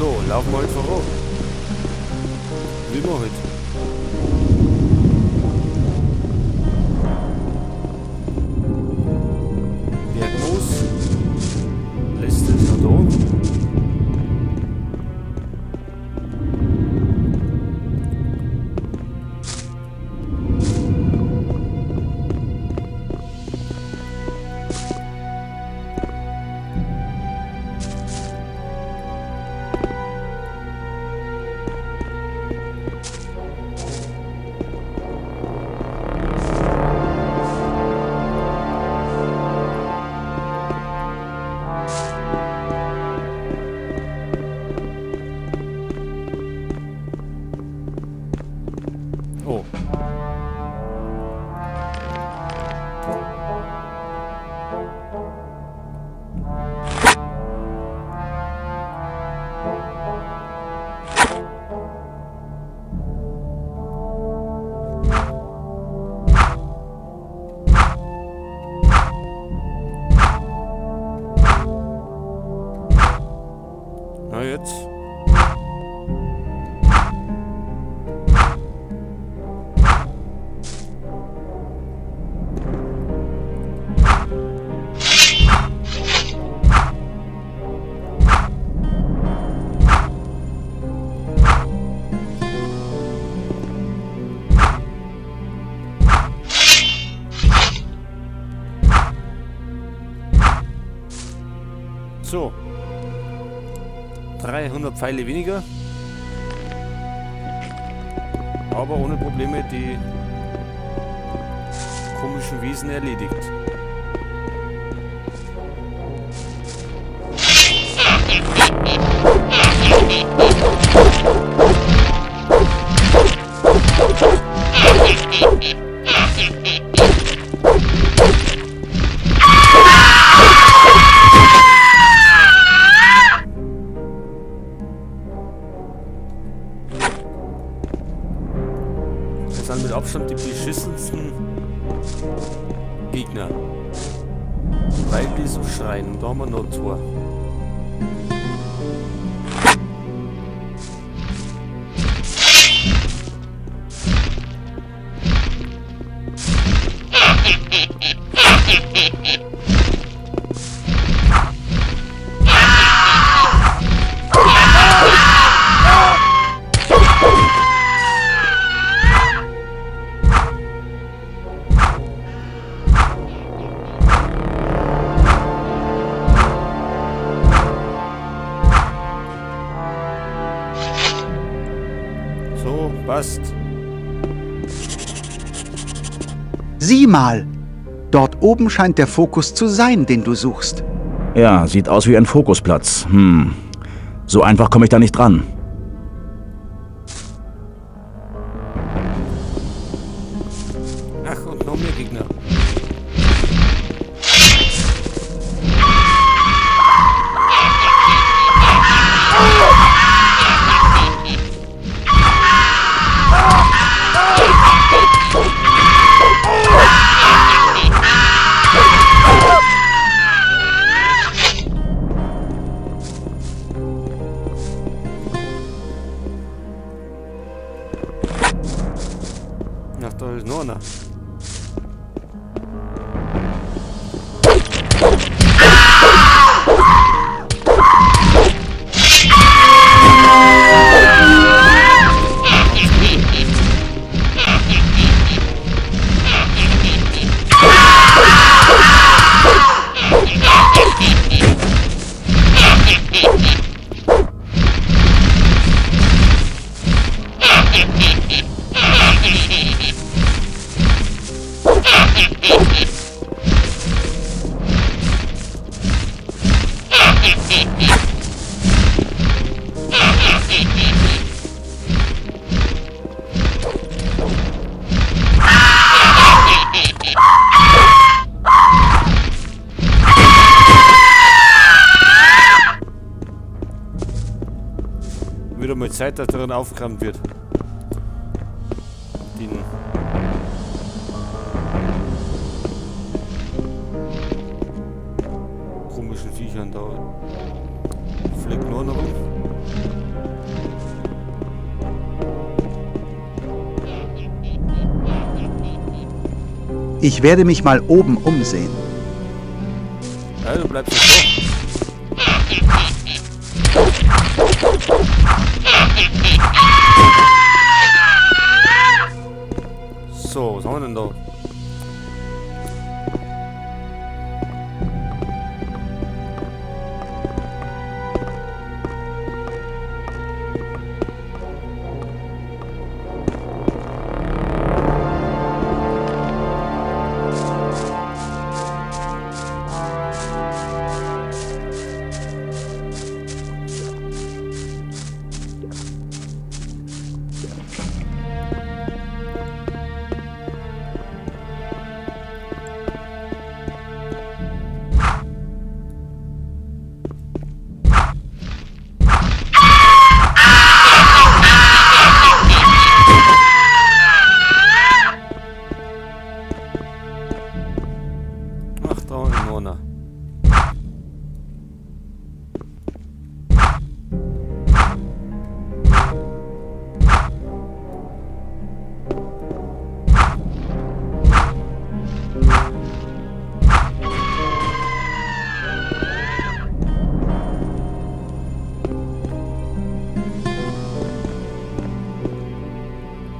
So, laufen wir halt voran. Wie wir halt. Bergmoos. Letzte ist noch da. Oh. Na jetzt. So. 300 Pfeile weniger. Aber ohne Probleme die komischen Wesen erledigt. Das sind mit Abstand die beschissensten Gegner. Weil die so schreien. Und da haben wir noch zwei. So, passt. Sieh mal! Dort oben scheint der Fokus zu sein, den du suchst. Ja, sieht aus wie ein Fokusplatz. So einfach komme ich da nicht dran. Ach, und noch mehr Gegner. Ach, da ist noch einer. Wieder mal Zeit, dass darin aufgeräumt wird. Den komischen Viechern da. Fliegt nur noch rum. Ich werde mich mal oben umsehen. Ja, du bleibst jetzt da. So, was haben wir denn da? Ach, da unten noch einer.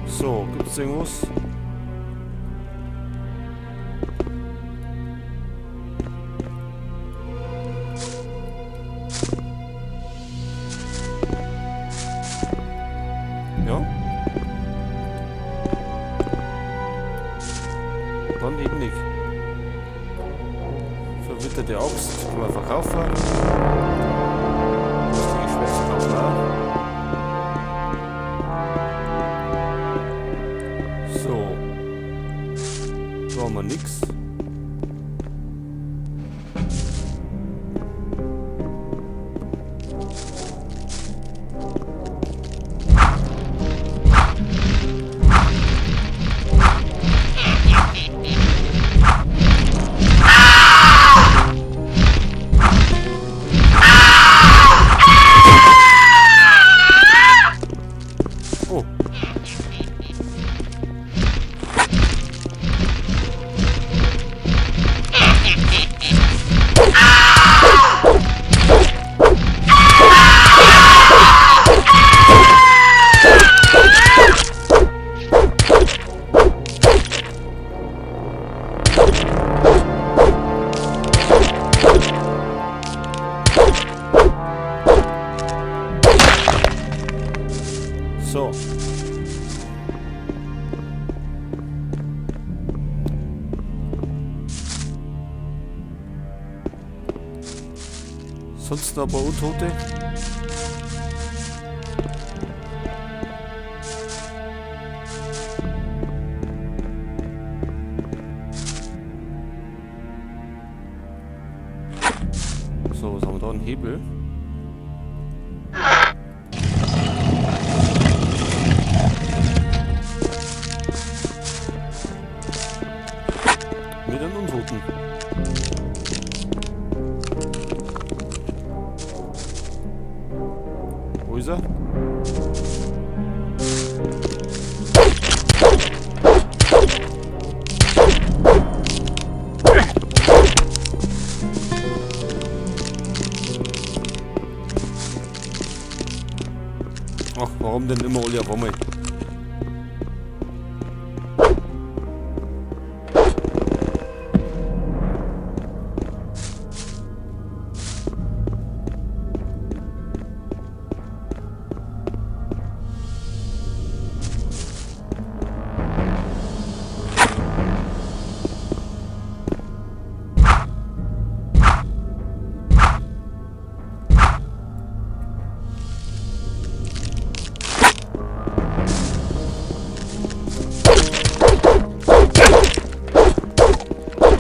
So, gibt's irgendwas? Ja. Dann eben nicht. Verwitterte Axt kann man verkaufen. Lustige Schwester kaufen wir auch. So. Da haben wir nix. Oh. So. Sonst noch ein paar Untote. So, was haben wir da? Ein Hebel. Mit einem Untoten. Wo ist er? Ach, warum denn immer alle auf einmal?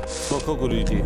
Das war keine gute Idee.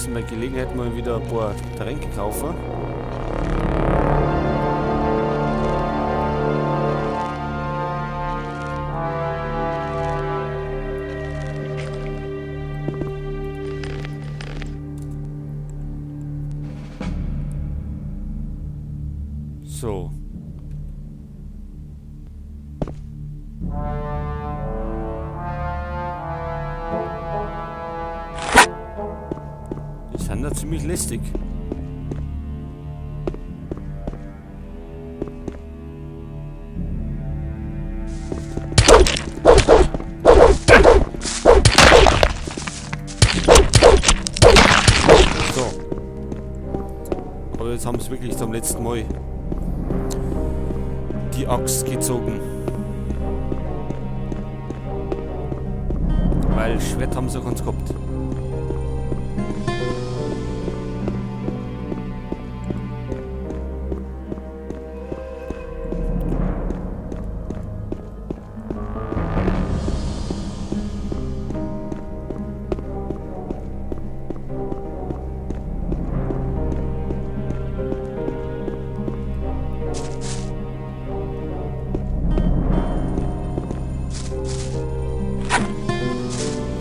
müssen bei Gelegenheit mal wieder ein paar Tränke kaufen. So. Die sind da ziemlich lästig. So. Aber jetzt haben sie wirklich zum letzten Mal die Axt gezogen. Weil Schwert haben sie ganz gehabt.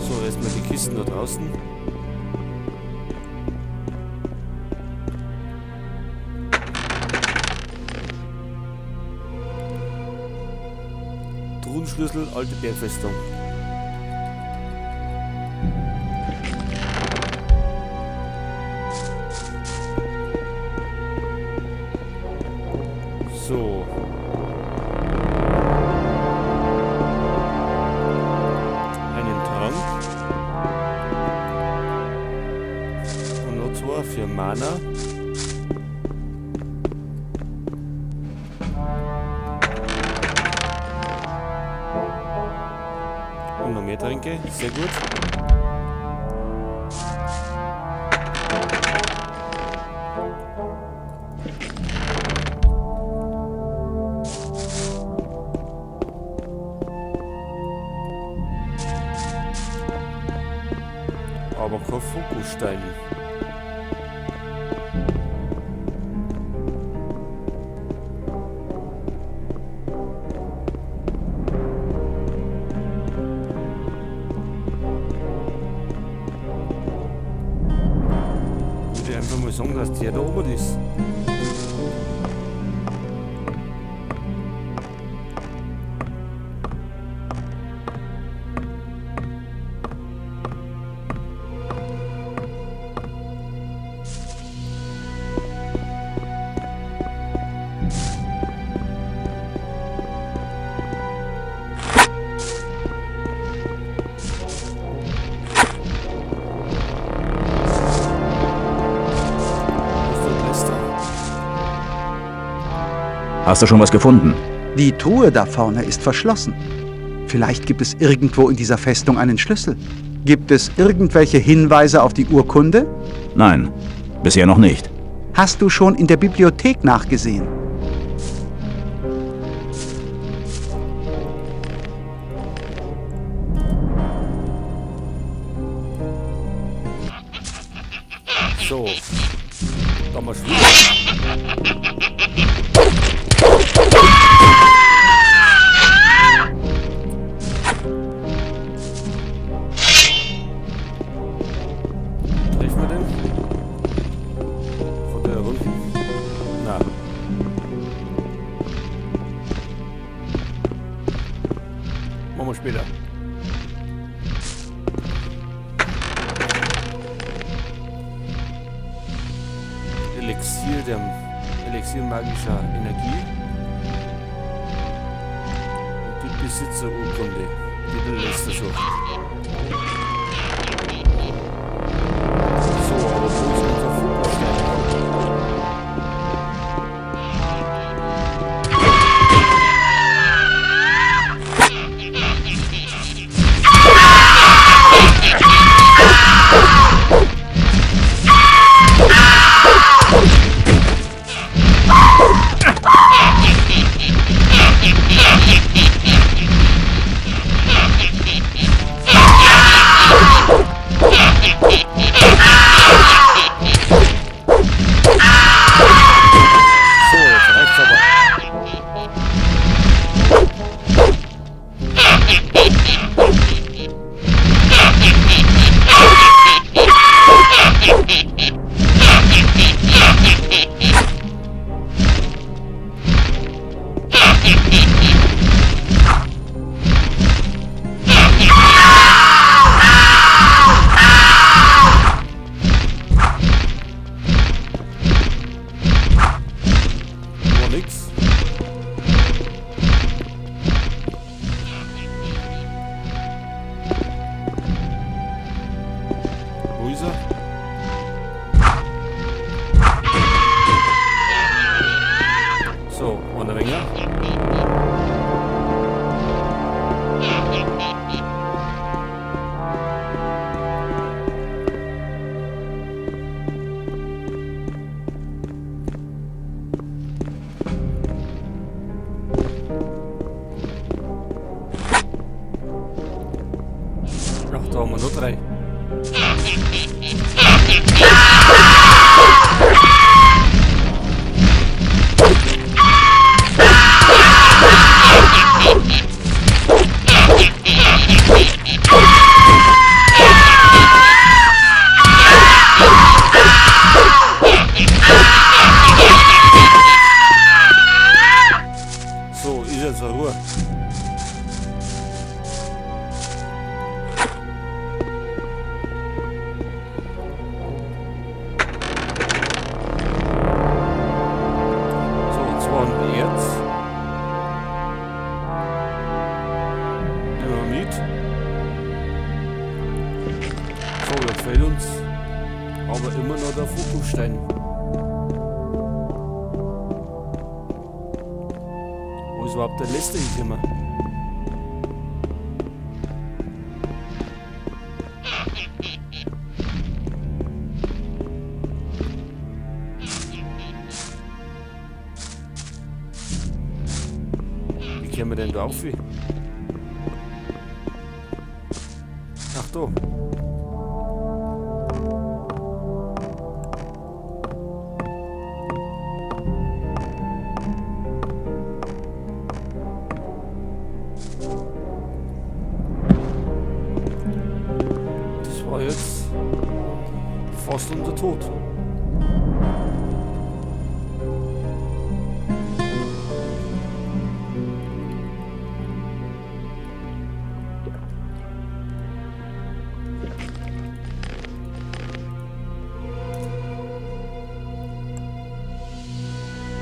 So, erstmal die Kisten da draußen. Truhenschlüssel, alte Bergfestung. So. Einen Trank. Und noch zwei für Mana. Und noch mehr Tränke, sehr gut. Aber kein Fokusstein. Würde ich einfach mal sagen, dass der da oben ist. Hast du schon was gefunden? Die Truhe da vorne ist verschlossen. Vielleicht gibt es irgendwo in dieser Festung einen Schlüssel. Gibt es irgendwelche Hinweise auf die Urkunde? Nein, bisher noch nicht. Hast du schon in der Bibliothek nachgesehen? So, da mal schon. Treffen wir den? Von der Runden? Na. Machen wir später. Elixier der Elixier magischer Energie. Und die Besitzerurkunde, die will Lester suchen. So, aber wo ist unser Fokusstein? noch nichts. Wo ist er? So, einer weniger. Ach, da haben wir noch drei. So, ist jetzt Ruhe. So, 200 Erz. Nehmen wir mit. So, jetzt fehlt uns aber immer noch der Fokusstein. Wo ist überhaupt der letzte hingekommen? Wie kommen wir denn da auf? Ach da. Das war jetzt fast unser Tod.